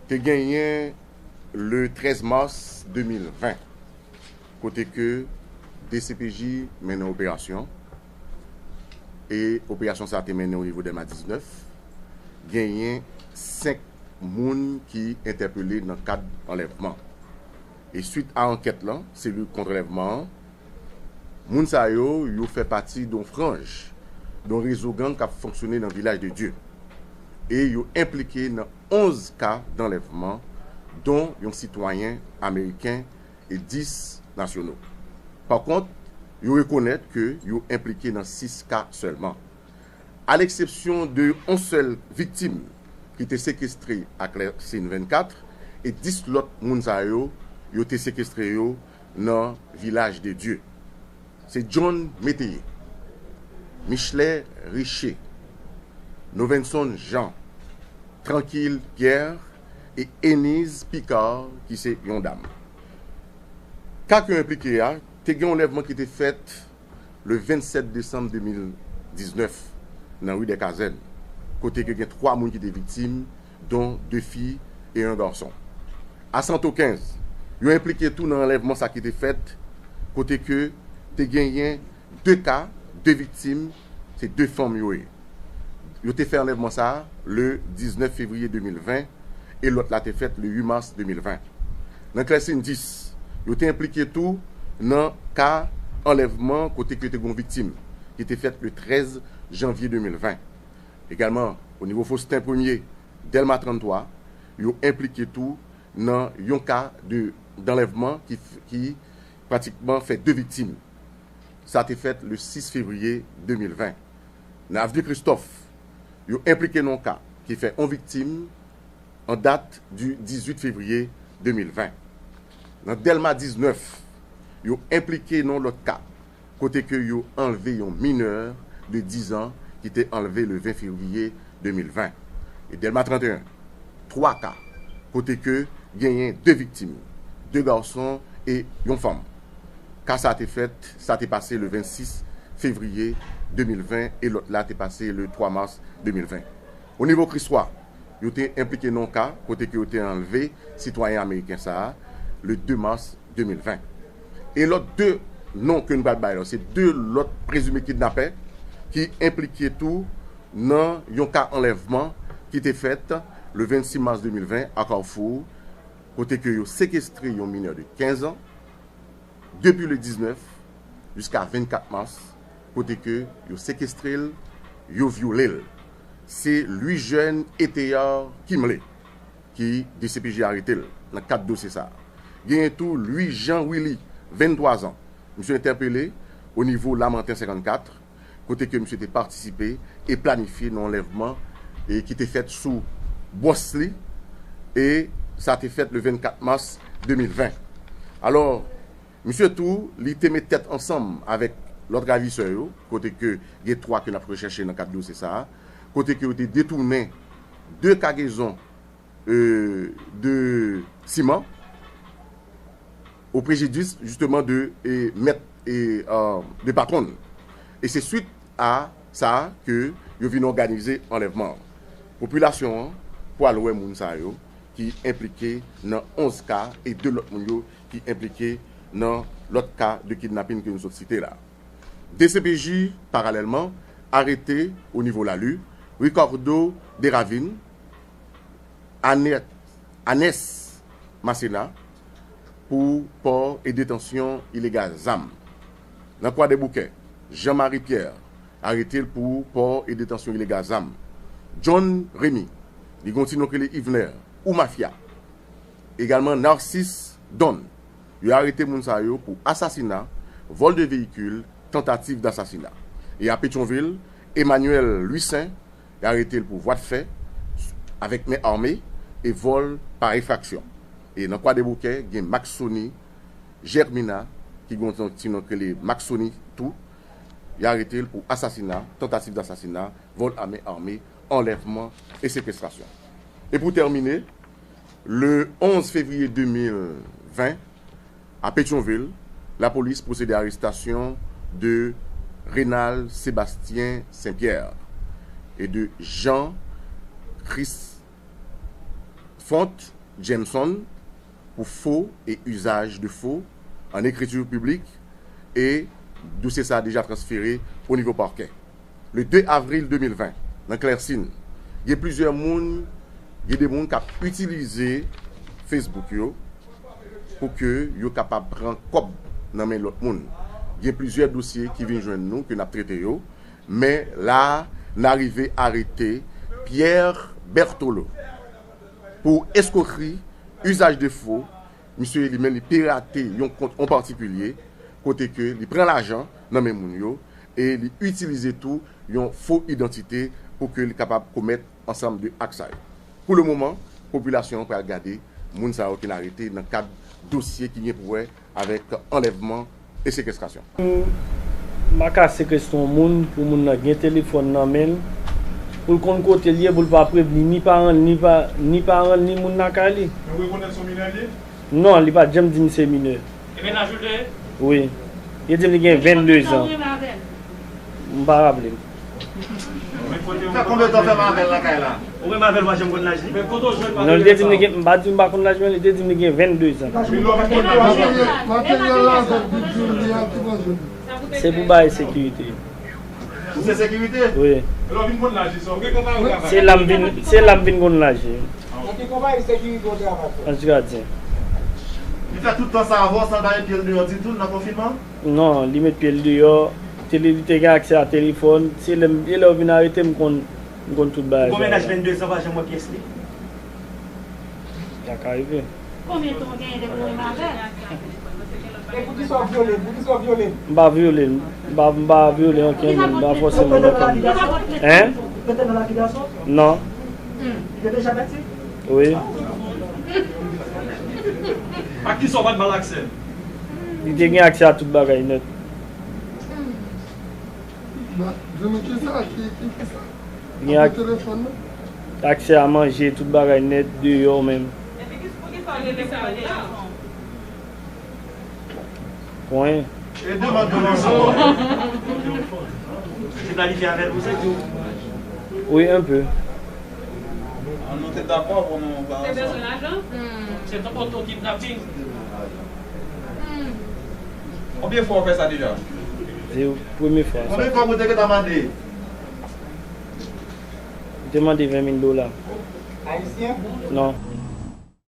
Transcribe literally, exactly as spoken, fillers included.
Te genyen le trèz mas de mil ven, kote ke D C P J mennen operasyon, e operasyon sa te mennen o nivo Dèlma diznèf, genyen senk moun ki entèpele nan kad anlèvman. E swit a ankèt lan, selil kont anlèvman an, moun sa yo, yo fè pati yon franj, yon rezo gang k ap fonksyone nan Vilaj de Dye. E yo enplike nan onz ka danlèvman, don yon sitwayen ameriken e dis nasyono. Pa kont, yo rekonèt ke yo enplike nan sis ka sèlman. A leksepsyon de yon sèl viktim ki te sekestre ak Lèsin vennkat, e dis lòt moun sa yo, yo te sekestre yo nan Vilaj de Dye. Se John Métayer, Michelet Richer, Novenson Jean, Tranquille Pierre e Enise Picard ki se yon dam. Ka ke yo enplike a, te gen yon anlèvman ki te fèt le vennsèt desanm de mil diznèf nan ri dè Kazèn, kote ke gen twa moun ki te viktim, don de fi e yon gason. A Santo kenz, yo enplike tou nan anlèvman sa ki te fèt, kote ke te genyen de ka, de viktim, se de fanm yo ye. Yo te fè anlèvman sa a le diznèf fevriye de mil ven e lòt la te fèt le uit mas de mil ven. Nan Klèsin dis, yo te enplike tou nan ka anlèvman kote ke te gen yon viktim ki te fèt le trèz janvye de mil ven. Egalman, o nivo Fosten Premye, Dèlma tranntwa, yo enplike tou nan yon ka de, danlèvman ki, ki pratikman fè de viktim. Sa te fèt le sis fevriye de mil ven. Nan Avni Kristòf, yo enplike nan yon ka ki fè yon viktim an dat di dizuit fevriye de mil ven. Nan Dèlma diznèf, yo enplike nan yon lòt ka, kote ke yo anlve yon minè de diz an ki te anlve le ven fevriye de mil ven. E Dèlma tranteyen, twa ka, kote ke genyen de viktim, de gason e yon fanm. Ka sa te fèt, sa te pase le vennsis fevriye de mil ven e lòt la te pase le twa mas de mil ven. O nivo Kriswa, yo te enplike nan yon ka kote ke yo te anlve sitwayen ameriken sa a le de mas de mil ven. E lòt de non ke nou pral bay la, se de lòt prezime kidnapè ki enplike tou nan yon ka anlèvman ki te fèt le vennsis mas de mil ven a Carrefour, kote ke yo sekestre yon minè de kenz an, depi le diznèf jiska vennkat mas, kote ke yo sekestre l, yo vyole l. Se Louis Jeune Eteyar Kimley ki D C P J arete l nan kad dosye sa a. Genyen tou Louis Jean Willy, venntwa zan. Misye entèpele o nivo Lamanten senkannkat, kote ke misye te patisipe e planifye nan anlèvman e ki te fèt sou bòs li, e sa te fèt le vennkat mas de mil ven. Alò, misye tou, li te met tèt ansanm avèk lòt ravisè yo, kote ke gen twa ke n ap rechèche nan kad dosye sa a, kote ke yo te detounen de kagezon, euh, de siman, o prejidis, jisteman, de, e, mèt, e, euh, de patwon l. E se swit a sa ke yo vin òganize anlèvman an. Popilasyon an pral wè moun sa yo ki enplike nan onz ka e de lòt moun yo ki enplike nan lòt ka de kidnapin ke nou sot site la. D C P J, paralèlman, arete o nivo Lali, Ricardo Desravines, Annette, Anes Masséna, pou pò e detansyon ilegal zam. Nan Kwadèboukè, Jean Marie Pierre, arete l pou pò e detansyon ilegal zam. John Remy, li gen yon ti non ki rele Yvener, ou Mafya. Egalman Narcisse Don. Yo arete moun sa yo pou asasina, vòl de veyikil, tantativ dasasina. E a Petyonvil, Emmanuel Louissaint, yo arete l pou vwa de fè avèk men ame e vòl pa efraksyon. E nan Kwadèboukè, gen Maxony Germina, ki gen yon ti non ki rele Maxony tou. Yo arete l pou asasina, tantativ dasasina, vòl a men ame, anlèvman e sekestrasyon. E pou tèmine, le onz fevriye de mil ven, a Petyonvil, lapolis pwosede a arestasyon de Renald Sébastien Saint-Pierre e de Jean Chris Font Jameson pou fo e usage de faux en écriture publique, e dosye sa a deja transfere o nivo pakè. Le de avril de mil ven, nan Klèsin, gen plizyè moun, gen de moun k ap itilize Facebook yo pou ke yo kapab pran kòb nan men lòt moun. Gen plizyè dosye ki vin jwenn nou, ke n ap trete yo, men la a, n a rive arete Pierre Bertolo pou eskwokri, usage de faux. Misye li menm li pirate yon kont an patikilye, kote ke li pran lajan nan men moun yo, e li itilize tou yon fo idantite pou ke li kapab komèt ansanm de ak sa yo. Pou le moman, popilasyon an pral gade moun sa yo ki n arete nan kad dosye ki gen pou wè avèk anlèvman e sekestrasyon. M pa ka sekwestre yon moun pou moun nan gen telefòn nan men l, pou l konn kote l ye, pou l pa prevni ni paran l, ni pa, ni paran l, ni moun lakay li. Yo rekonèt se yon minè l ye? Non, li pa t janm di m se minè. E mennaj ou l te ye? Wi. Yo di m li gen vennde zan. M pa raple m. Fè konbyen tan w fè m avè l lakay la? Ou menm avè l pa janm konn laj li? Non, li te di m li gen, m pa di m pa konn laj mwen, li te di m li gen vennde zan. Materyèl, materyèl la, sa ki di m li a ki manje. Se pou bay sekirite. Pou se sekirite? Wi. Lè w vin konn laj li, sa w gen konpare w travay? Se la m vin, se la m vin konn laj li. Nan ki konpayi sekirite w travay? Anj Gadyen. Li fè tout tan sa avè w san l pa met pye l deyò ditou nan konfinman? Non, li met pye l deyò. Tele, li te gen aksè a telefòn. Se lè m, e lè yo vin arete m, m konn, m konn tout bagay sa. Ou konn mennaj vennde zan pa janm wè pyès li? Sa ka rive. Konbyen tan w genyen depi w renmen avè l? E poukisa w vyole l? Poukisa w vyole l? M pa vyole l. M pa, m pa vyole ankenn moun. M pa fòse moun ankenn moun. Hein? Ou te nan lapidasyon? Non. Hmm. Li te deja pèdi? Wi. Ak kisa w pa t ba l aksè? Li te gen aksè a tout bagay nèt. Ba, Jimmy, kisa? Ki, ki, kisa? Gen ak-, telefòn nan? Aksè a manje, tout bagay nèt, deyò menm. Pwen. E demann pou manje. Ou te planifye avè l pou sa? Wi, un peu. An nou te dakò pou nou ba ansanm. Se bezwen lajan? Hmm. Se tankou oto kidnaping. Hmm. Konbyen fwa w fè sa deja? Se premye fwa sa. Konbyen kòb ou te gentan mande? M te mande ven mil dola. Ayisyen? Non.